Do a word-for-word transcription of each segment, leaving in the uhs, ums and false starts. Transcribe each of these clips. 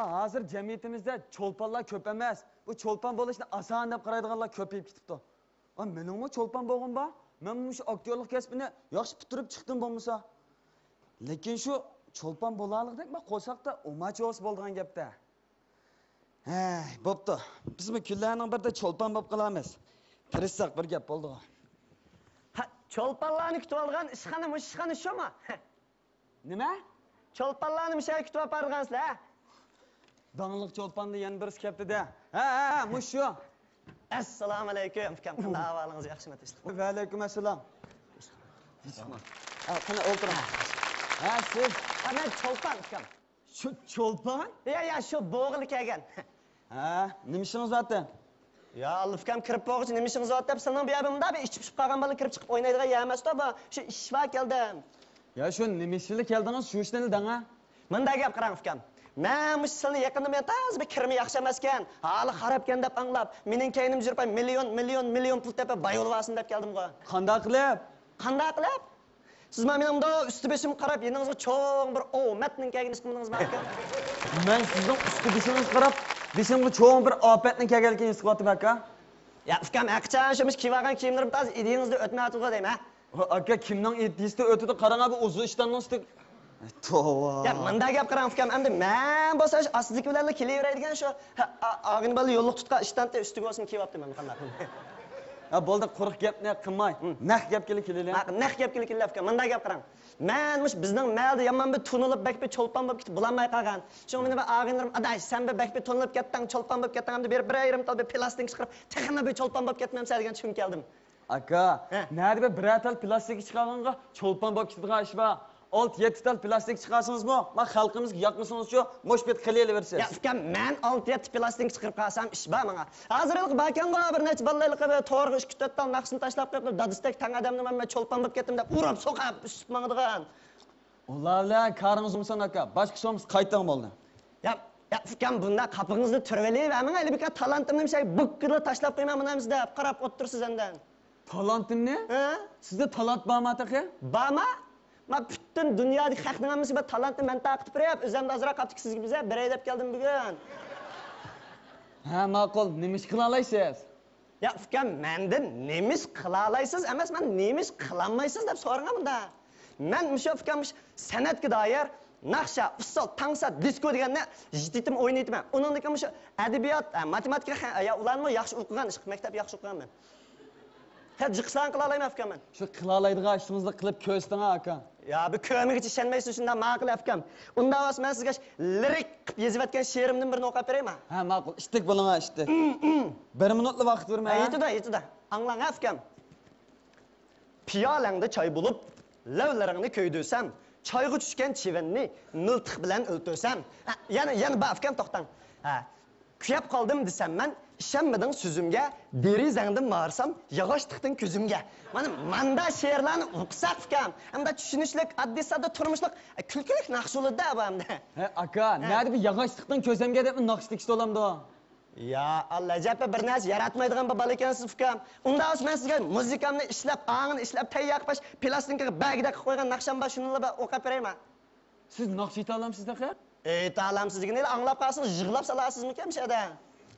ھازىر جەمئىيىتىمىزدە چولپانلار كۆپ ئەمەس. بۇ چولپان بولۇشنى ئاسان دەپ قارايدىغانلار كۆپىيىپ كېتىپتۇ. ۋە مېنىڭمۇ چولپان بولغۇم بار. مەن مۇشۇ ئاكتيورلۇق كەسپىنى ياخشى پۈتتۈرۈپ چىقتىم بولمىسا. لېكىن شۇ چولپان بولالىغۇدەك بىر قورساقتا ئوماچ بولسا بولىدىغان گەپتە. ھەي، بوپتۇ. بىزمۇ كۈنلەرنىڭ بىرىدە چولپان بولۇپ قالارمىز. تىرىشساق بىر گەپ بولدىغۇ. ھە، چولپانلارنى كۈتۈۋالغان ئىشخانا مۇشۇ ئىشخانا شۇمۇ؟ نېمە؟ چولپانلارنى مۇشۇ يەرگە كۈتۈۋاپارغانسىلەر، ھە؟ داڭلىق چولپاندا يەنە بىرسى كەپتىدە. ھە، ھە، ھە، مۇشۇ. ئەسسالامۇئەلەيكۇم، ئۇكام. قانداق ئەھۋالىڭىز، ياخشىمۇ، تىنچلىقمۇ؟ ۋەئەلەيكۇم ئەسسالام. ھە، قېنى ئولتۇرۇڭ. ھە، سىز؟ ھە، مەن چولپان، ئۇكام. شۇ چولپان؟ يا، يا، شۇ بوغىلى كەلگەن. ھە، نېمە ئىشىڭىز بارتى؟ يا، ئاللا ئۇكام، كىرىپ بولغۇچە نېمە ئىشىڭىز بار دەپ، سىلىنىڭ بۇ يەردە مۇنداق بىر ئىچى پۇشۇپ قالغان بالا كىرىپ چىقىپ ئوينايدىغان يەر ئەمەستۇ بۇ. شۇ ئىش بار كەلدىم. يا، شۇ نېمە ئىش بىلەن كەلدىڭىز؟ شۇ ئىشنى دەڭە. مۇنداق گەپ قىراڭ ئۇكام. مەن مۇشۇ سىلىنى يېقىندا مېنىڭ تازا بىر كىرىمى ياخشى ئەمەسكەن، ھالى خارابكەن دەپ ئاڭلاپ، مېنىڭ كەينىمدە يۈرۈپ مىليون، مىليون، مىليون پۇل تېپىپ باي بولۇۋالسۇن دەپ كەلدىمغۇ. قانداق قىلىپ؟ قانداق قىلىپ؟ سىز مانا مېنىڭ مۇنداق ئۈستى بېشىمغا قاراپ، يېنىڭىزغا چوڭ بىر ئومەتنىڭ كەلگىنى ھېس قىلمىدىڭىزمۇ ئاكا؟ مەن سىزنىڭ ئۈستى بېشىڭىزغا قاراپ، بېشىمغا چوڭ بىر ئاپەتنىڭ كەلگەنلىكىنى ھېس قىلىۋاتىمەن ئاكا. يا ئۇكام، ھەقىچان شۇ مۇشۇ كىيىۋالغان كىيىملىرىم تازا ئىدىيىڭىزدىن ئۆتمەيۋاتىدىغۇ دەيمەن، ھە؟ ۋا ئاكا، كىمنىڭ ئىدىيىسىدىن ئۆتىدۇ؟ قاراڭا بۇ ئۇزۇن ئىشتاننىڭ ئۈستىگە. توۋا. يا مۇنداق گەپ قىراڭ ئۇكام، ئەمدى مەن بولسا شۇ ئاستىدىكى بىلەنلا كېلىۋېرەي دېگەن شۇ. ھە، ئا-، ئاغىنە بالا يوللۇق تۇتقان ئىشتاننى ئۈستىگە بولسۇن كىيىۋاپتىمەن، قانداق؟ ھە، بولدى، قۇرۇق گەپنى قىلماي، ھە. نەق گەپكە كېلىلى. ھە، نەق گەپكە كېلىلى ئۇكام، مۇنداق گەپ قىراڭ. مەن مۇشۇ بىزنىڭ مەھەللىدە يامان بىر تونۇلۇپ، بەك بىر چولپان بولۇپ كېتىپ بولالماي قالغان. شۇڭا مېنىڭ بىر ئاغىنىلىرىم، ئاداش، سەن بىر بەك بىر تونۇلۇپ كەتتىڭ، چولپان بولۇپ كەتتىڭ، ئەمدى بېرىپ بىرەر يېرىم تال بىر پىلاستىنكا چىقىرىپ، تېخىمۇ بىر چولپان بولۇپ كەتمەمسەن دېگەن چۈشكە كەلدىم. ئاكا، ھە. نەدە بىر بىرەر تال پىلاستىنكا چىقارغانغا چولپان بولۇپ كېتىدىغان ئىش بار؟ ئالتە يەتتە تال پىلاستىنكا چىقارسىڭىزمۇ، ما خەلقىمىزگە ياقمىسىڭىزچۇ، مۇشۇ پېتى قىلىۋېرىسىز. يا ئۇكام، مەن ئالتە يەتتە پىلاستىنكا چىقىرىپ قالسام ئىش بارمۇ ماڭا؟ ھازىر ھېلىقى باركەنغۇ، بىر نەچچە بالىلىرى بىر تورغا ئۈچ تۆت تال ناخشىنى تاشلاپ قويۇپلا، دادىسىدەك تەڭ ئادەمنى مەن، مەن چولپان بولۇپ كەتتىم دەپ ئۇرۇپ سوقۇپ ئۈسۈپ ماڭىدىغان. ئۇلار بىلەن كارىڭىز بولمىسۇن ئاكا، باشقا ئىش بولمىسا قايتىڭ بولدى. يا، يا ئۇكام، بۇنداق قاپىقىڭىزنى تۈرۈۋېلىۋەرمەڭ، ھېلى بىكار تالانتىمنى مۇشۇ بۇككىدىلا تاشلاپ قويماي مانا ئەمىسە دەپ قاراپ ئولتۇرىسىز ئەمدى. تالانتىمنى؟ ھە؟ سىزدە تالانت بارما تېخى؟ بارما؟ ما پۈتۈن دۇنيادىكى خەقنىڭ ھەممىسى بار تالانتنى مەن تارقىتىپ بېرىپ، ئۆزۈمدە ئازراق قاپتىكى سىزگە بىزە بېرەي دەپ كەلدىم بۈگۈن. ھە، ماقۇل، نېمە ئىش قىلالايسىز؟ يا ئۇكام، مەندىن نېمە ئىش قىلالايسىز ئەمەس، مەن نېمە ئىش قىلالمايسىز دەپ سورىغان مۇندا. مەن مۇشۇ ئۇكام مۇشۇ سەنئەتكە دائىر ناخشا، ئۇسسۇل، تانسا، دىسكو دېگەننى يىتىم ئوينايتىمەن. ئۇنىڭدىن كېيىن مۇشۇ ئەدەبىيات، ئە، ماتېماتىكا، خە-، يا ئۇلارنىمۇ ياخشى ئوقۇغان، ئىشقىلىپ مەكتەپ ياخشى ئوقۇغان مەن. ھە، جىقسان قىلالايمەن ئۇكام مەن. شۇ قىلالايدىغان ئىشىڭىزنى قىلىپ كۆرسىتىڭ ئاكا. يا، بۇ كۆرمىگۈچە ئىشەنمەيسىز، شۇنداق ماقۇل ئۇكام. ئۇنداق بولسا مەن سىزگە لىرىك قىلىپ يېزىۋەتكەن شېئىرىمدىن بىرنى ئوقۇپ بېرەيمۇ؟ ھە، ماقۇل. ئىتتىك بولۇڭ، ھە، ئىتتىك. بىر مىنۇتلا ۋاقىت بېرىمەن، ھە، ھە؟ يېتىدۇ، يېتىدۇ. ئاڭلاڭ، ھە، ئۇكام. پىيالەڭدە چاي بولۇپ، لەۋلىرىڭنى كۆيدۈرسەم، چايغا چۈشكەن چىۋىننى مىلتىق بىلەن ئۆلتۈرسەم. ھە، يەنە، يەنە بار ئۇكام، توختاڭ. ھە. كۆيۈپ قالدىم دېسەم مەن، ئىشەنمىدىڭ سۆزۈمگە، دېرىزەڭدىن ماڭارسام، ياغاچ تىقتىڭ كۆزۈمگە. مانا ماندا شېئىرلارنى ئوقۇساق ئۇكام، ئەمدى چۈشىنىشلىك، ئاددىي ساددا تۇرمۇشلۇق، ئە، كۈلكىلىك ناخشا بولىدۇ بۇ ئەمدى. ھە، ئاكا، ھە. نەدە بىر ياغاچ تىقتىڭ كۆزۈمگە دەپ ناخشا تىكىش بولامدۇ؟ يا ئاللا، ئەجەبمۇ بىر نەرسە ياراتمايدىغان بىر بالا ئىكەنسىز ئۇكام. ئۇنداق بولسا مەن سىزگە مۇزىكامنى ئىشلەپ، ئاڭىنى ئىشلەپ، تەييار قىلىپ، پىلاستىنكىغا بەرگىدەك قىلىپ قويغان ناخشام بار، شۇنىلا بىر ئوقۇپ بېرەيمۇ؟ سىز ناخشا ئېيتالامسىز تېخى؟ ئېيتالامسىز دېگىنى ئاڭلاپ قالسىڭىز يىغلاپ سالارسىزمىكىن مۇشۇ يەردە؟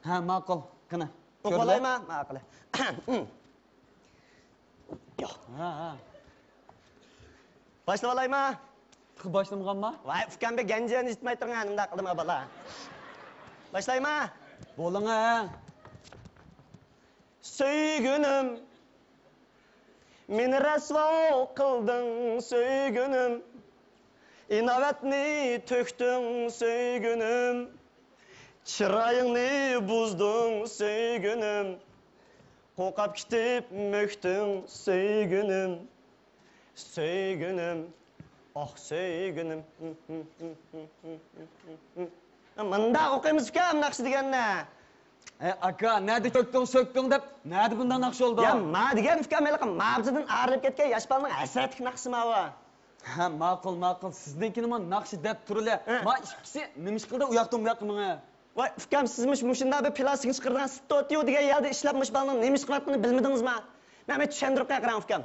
ھە، ماقۇل. قېنى. ئوقۇۋالايمۇ؟ ماقۇل. ياق. ھە، ھە. باشلىۋالايمۇ؟ تېخى باشلىمىغانما؟ ۋاي، ئۇكام، بىر گەنجىنى يىتماي تۇرۇڭ، نېمىنداق قىلدىم بالا. باشلايمۇ؟ بولۇڭ، ھە. سۆيگۈنۈم، مېنى رەسۋا قىلدىڭ، سۆيگۈنۈم. ئىناۋەتنى تۆكتۈڭ، سۆيگۈنۈم. چىرايىڭنى بۇزدۇڭ، سۆيگۈنۈم. قورقۇپ كېتىپ مۆكتۈڭ، سۆيگۈنۈم. سۆيگۈنۈم، ئاھ، سۆيگۈنۈم. مۇنداق ئوقۇيمىز ئۇكام ناخشا دېگەننى. ئەي ئاكا، نەدە چۆكتۈڭ، سۆكتۈڭ دەپ، نەدە بۇنداق ناخشا بولىدۇ؟ يا، ما دېگەن ئۇكام، ھېلىقى مابزىدىن ئايرىلىپ كەتكەن ياش بالىنىڭ ھەسرەتلىك ناخشىسى ماۋۇ. ھە، ماقۇل، ماقۇل. سىزنىڭكىنىمۇ ناخشا دەپ تۇرۇلى. ھە. ما ئىككىسى نېمە ئىش قىلدى ئۇ ياقتىن بۇ ياققا مېڭىپ؟ ۋاي ئۇكام، سىز مۇش-، مۇشۇنداق بىر پىلاستىنكا چىقىرىدىغان ستۇدىيو دېگەن يەردە ئىشلەپ، مۇشۇ بالىنىڭ نېمە ئىش قىلىۋاتقىنىنى بىلمىدىڭىزما؟ مەن، مەن چۈشەندۈرۈپ قوياي، قاراڭ ئۇكام.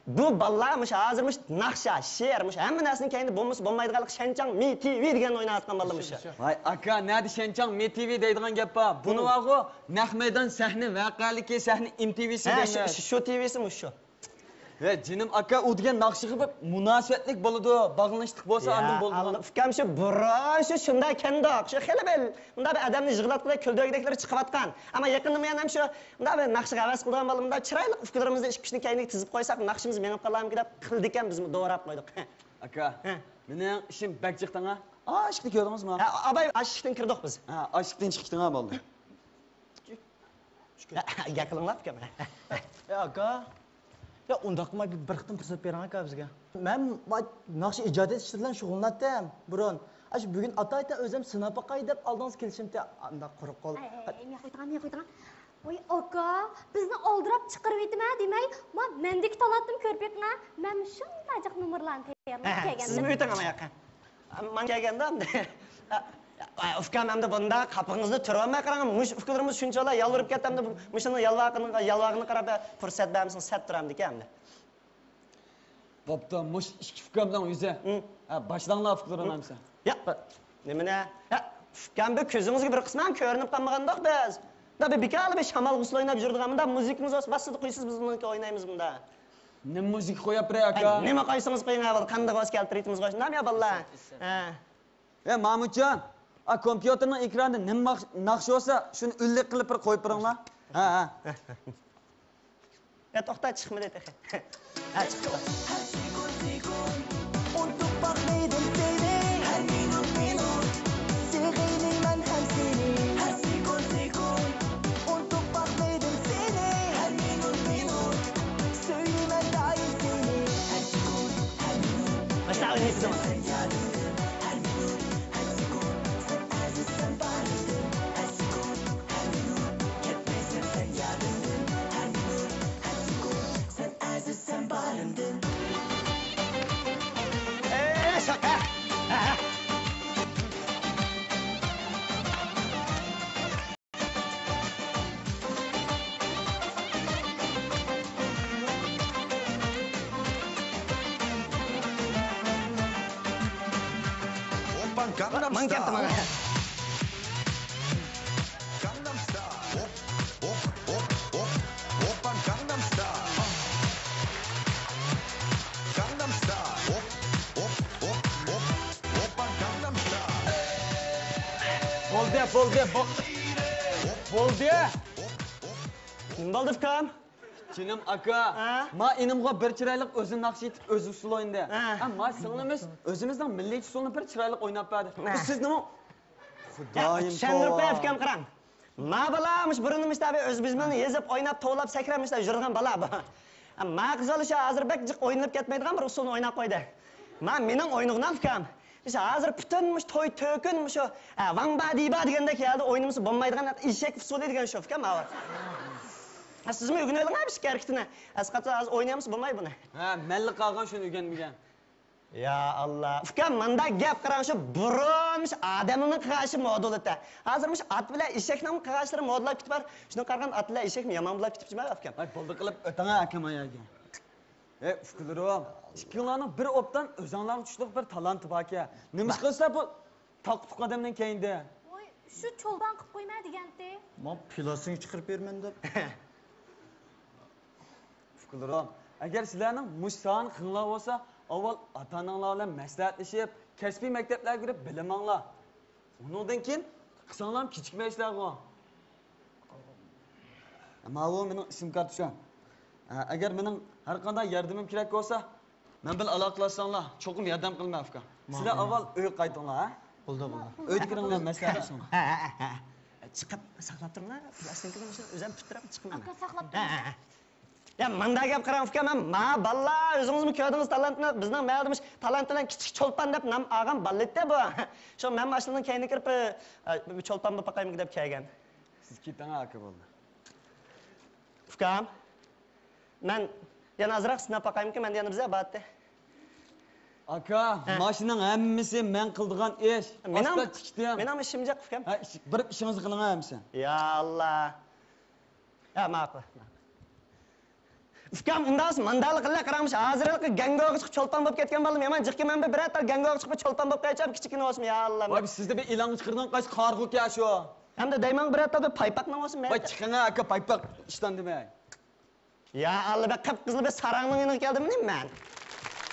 بۇ بالىلار مۇشۇ ھازىر مۇشۇ ناخشا، شېئىر، مۇشۇ ھەممە نەرسىنىڭ كەينىدە بولمىسا بولمايدىغانلىق شەنچاڭ مى تى ۋى دېگەننى ئويناۋاتقان بالىلار مۇشۇ. ۋاي ئاكا، نەدە شەنچاڭ مى تى ۋى دەيدىغان گەپ بار؟ بۇنى بارغۇ، نەق مەيدان سەھنە، ۋەقەلىكى سەھنە، ئېم تى ۋىسى ھە، دەيمەن. شۇ، شۇ تى ۋىسى مۇشۇ. ھە، جېنىم ئاكا، ئۇ دېگەن ناخشىغا بىر مۇناسىۋەتلىك بولىدۇ، باغلىنىشلىق بولسا ئاندىن بولىدۇ. يا ئاللا، ئۇكام، شۇ بۇرۇن شۇ شۇنداق كەندۇق، شۇ خېلى بىر مۇنداق بىر ئادەمنى يىغلاتقۇدەك كۈلدۈرگۈدەكلىرى چىقىۋاتقان. ئەمما يېقىندىن بۇيان ھەم شۇ مۇنداق بىر ناخشىغا ھەۋەس قىلىدىغان بالىلار مۇنداق چىرايلىق ئۇكىلىرىمىزنى ئىككى ئۈچنى كەينىگە تىزىپ قويساق ناخشىمىز مېڭىپ قالارمىكىن دەپ قىلىدىكەن، بىزمۇ دوراپ قويدۇق. ئاكا، ھە. مېنىڭ ئىشىم بەك جىق تاڭا. ئاشىقنى كۆردىڭىزمۇ؟ ھە، ئاباي ئاشىقتىن كىردۇق بىز. ھە، ئاشىقتىن چىقتىڭا بولدى. گەپ قىلىڭلار ئۇكام. ئە، ئاكا. يا، ئۇنداق قىلماي بىر، بىر قېتىم پۇرسەت بېرىڭ، ئاكا، بىزگە. مەن ما-، ناخشا ئىجادىيەت ئىشلىرى بىلەن شۇغۇللىناتتىم بۇرۇن. ئاشۇ بۈگۈن ئاتايتا ئۆزۈم سىناپ باقاي دەپ ئالدىڭىز كېلىشىمتى. ئانداق قۇرۇق قول. ئەي، ئەي، ئەي، مېنى قويدۇڭا، مېنى قويدۇڭا. ۋاي، ئاكا، بىزنى ئالدىراپ چىقىرىۋېتىمە دېمەي، ما مەندىكى تالانتنى كۆرۈپ بېقىڭا. مەن شۇنداق جىق نومۇرلارنى تەييارلاپ كەلگەندىم. سىزمۇ ئۆتۈڭ ئانا ياققا. ماڭا كەلگەندە ئەمدى. ئۇكام، ئەمدى بۇنداق قاپىقىڭىزنى تۈرۈۋالماي قاراڭ، مۇشۇ ئۇكىلىرىمىز شۇنچىۋالا يالۋۇرۇپ كەتتى، ئەمدى مۇشۇنىڭ يالۋاقىنىغا، يالۋاقىنى قاراپ پۇرسەت بەرمىسىڭىز سەت تۇرامدىكەن ئەمدى. بوپتۇ، مۇشۇ ئىككى ئۇكامنىڭ يۈزى. ھە، باشلاڭلار ئۇكىلىرىم ئەمسە. ياق، نېمىنى؟ ھە، ئۇكام، بىر كۆزىڭىزگە بىر قىسمەن كۆرۈنۈپ قالمىغاندۇق بىز. دا بىر بىكارلا بىر شامال غۇسۇل ئويناپ يۈرىدىغان، مۇنداق مۇزىكىڭىز بولسا، باسسىدە قويىسىز، بىز ئۇنىڭكى ئوينايمىز مۇندا. نېمە مۇزىكا قويۇپ بېرەي، ئاكا؟ ھە، نېمە قويسىڭىز قويۇڭ، ئەۋۋال قانداق بولسا كەلتۈرۈۋېتىمىز، قويسۇن، نام يا باللا. ھە. ھە، مامۇتجان، ئا، كومپيۇتېرنىڭ ئېكرانىدا نېمە ماخ-، ناخشا بولسا، شۇنى ئۈنلۈك قىلىپ بىر قويۇپ بېرىڭلار. ھە، ھە. ھە، توختا، چىقمىدى تېخى. ھە، چىقتى. ئۇنتۇپ باقمىدىم سېنى، ھەر مىنۇت، مىنۇت. سېغىنىمەن ھەم سېنى، ھەر سېكۇنت، سېكۇنت. ئۇنتۇپ باقمىدىم سېنى، ھەر مىنۇت، مىنۇت. سۆيىمەن دائىم سېنى، ھەر سېكۇنت، ھەر مىنۇت. باشلاۋېتىڭ. بولدى، بولدى، بو-، بولدى. نېمە بولدى، ئۇكام؟ جېنىم ئاكا، ھە؟ ما ئىنىمغا بىر چىرايلىق ئۆزى ناخشا ئېيتىپ، ئۆزى ئۇسسۇل ئوينىدى. ھە. ھە، ما سىڭلىمىز ئۆزىمىزنىڭ مىللىي ئۇسسۇلىنى بىر چىرايلىق ئويناپ بەردى. ھە. سىز نېمە؟ خۇدايىم، چۈشەندۈرۈپ قوياي، ئۇكام، قاراڭ. ما بالا مۇشۇ بۇرۇن مۇشۇ ئۆزىمىزنى يېزىپ، ئويناپ، توۋلاپ، سەكرەپ مۇشۇ يۈرىدىغان بالا بۇ. ما قىزلار شۇ ھازىر بەك جىق ئوينىلىپ كەتمەيدىغان بىر ئۇسسۇلنى ئويناپ قويدى. ما مېنىڭ ئوينىغىنىم، ئۇكام. مۇشۇ ھازىر پۈتۈن مۇشۇ توي تۆكۈن مۇشۇ، ھە، ۋاڭبا دىبا دېگەندەك يەردە ئوينىمىسا بولمايدىغان ئېشەك ئۇسسۇلى دېگەن شۇ، ئۇكام، ھاۋا. ھە، سىزمۇ ئۆگىنىۋېلىڭ، ھە، بىر ئىككى ھەرىكىتىنى. ئەسقاتسا ھازىر ئوينىيالمىسا بولماي بۇنى. ھە، مەنلا قالغان شۇنى ئۆگەنمىگەن. يا ئاللا. ئۇكام، مانداق گەپ قاراڭ، شۇ بۇرۇن مۇشۇ ئادەمنىڭ قىلغان ئىشى مودا بولىدۇ. ھازىر مۇشۇ ئات بىلەن ئېشەكنىڭ قىلغان ئىشلىرى مودىلاپ كېتىپ بار. شۇنىڭغا قارىغاندا ئات بىلەن ئېشەكمۇ يامان بولۇپ كېتىپتىمەن، ئۇكام. ۋاي، بولدى قىلىپ ئۆتۈڭە، ئاكام ئاياگە. ھەي، ئۇكىلىرىم، ئىككىڭلارنىڭ بىر ئوبدان ئۆزۈڭلارغا چۈشلۈك بىر تالانتى باركەن. نېمىش قىلسا بۇ تاققا تۇق ئادەمنىڭ كەينىدە. ۋاي، شۇ چولپان قىلىپ قويما دېگەنتى. ما پىلاسىنى چىقىرىپ بېرىمەن دەپ. ئۇكىلىرىم، ئەگەر سىلەرنىڭ مۇشۇ ساھەنى قىلغۇڭلار بولسا، ئاۋۋال ئاتا-ئاناڭلار بىلەن مەسلىھەتلىشىپ، كەسپىي مەكتەپلەرگە كىرىپ بىلىم ئاڭلا. ئۇنىڭدىن كېيىن قىلساڭلارمۇ كېچىكمەيسىلەرغۇ. ماۋۇ مېنىڭ ئىسىم كارتىچام. ئەگەر مېنىڭ ھەر قانداق ياردىمىم كېرەك بولسا، مەن بىلەن ئالاقىلەشسەڭلار، چوقۇم ياردەم قىلىمەن، ئۇكا. سىلەر ئاۋۋال ئۆيگە قايتىڭلار، ھە؟ بولدى، بولدى. ئۆيدە كىرىڭلار، مەسلىھەتلىشىڭلار. ھە، ھە، ھە، ھە. چىقىپ ساقلاپ تۇرۇڭلار، پلاستىنكىنى ئۆزۈم پۈتتۈرۈپ چىقىمەن. ئاكا، ساقلاپ تۇرۇڭ. ھە، ھە، ھە. يا، مانداق گەپ قاراڭ، ئۇكام، ھە، ما بالىلار، ئۆزىڭىزمۇ كۆردىڭىز تالانتنى، بىزنىڭ مەھەللىدە مۇشۇ تالانت بىلەن كىچىك چولپان دەپ نام ئالغان بالا ئىدى بۇ. شۇ مەن ماشىنىنىڭ كەينىگە كىرىپ، بىر، بىر چولپان بولۇپ باقايمىكىن دەپ كەلگەن. سىز كېتىڭ، ئاكا، بولدى. ئۇكام، مەن يەنە ئازراق سىناپ باقايمىكىن، مەندە يەنە بىر زادى بار ئىدى. ئاكا، ھە. ماشىنىنىڭ ھەممىسى مەن قىلىدىغان ئىش. مېنىڭ، ئاستا چىقتىڭ. مېنىڭ ئىشىم جىق، ئۇكام. ھە، ئىش، بىر ئىشىڭىزنى قىلىڭ ھەممىسى. يا ئاللا. ھە، ماقۇل. ئۇكام، ئۇنداق بولسا ماندالا قىلە، قاراڭمىش، ھازىر ھېلىقى گەڭگوغا چىقىپ چولپان بولۇپ كەتكەن بالىم يامان جىقكى. مەن بىر بىرەر تال گەڭگوغا چىقىپ چولپان بولۇپ قېلىچام، كىچىككىنە بولسىمۇ، يا ئاللا. ۋاي، سىزدە بىر ئېلانغا چىقىرىدىغان قايسى قارىغۇ ئىكەن شۇ؟ ھەمدە دەيمەن، بىرەر تال بىر پايپاقنىڭ بولسىمۇ. ۋاي، چىقىڭە ئاكا، پايپاق ئىشتان دېمەي. يا ئاللا، بەك قىپقىزىل بىر ساراڭنىڭ يېنىغا كەلدىممۇ نېمە مەن؟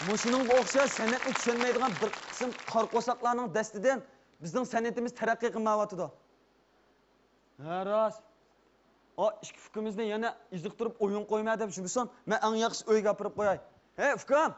مۇشۇنىڭغا ئوخشاش سەنئەتنى چۈشەنمەيدىغان بىر قىسىم قارا قورساقلارنىڭ دەستىدىن بىزنىڭ سەنئىتىمىز تەرەققىي قىلمايۋاتىدۇ. ھە، راست. ئا، ئىككى ئۇكىمىزنى يەنە ئېزىقتۇرۇپ ئويۇن قويما دەپ يۈرمىسۇن، مەن ئەڭ ياخشىسى ئۆيگە ئاپىرىپ قوياي. ھەي، ئۇكام!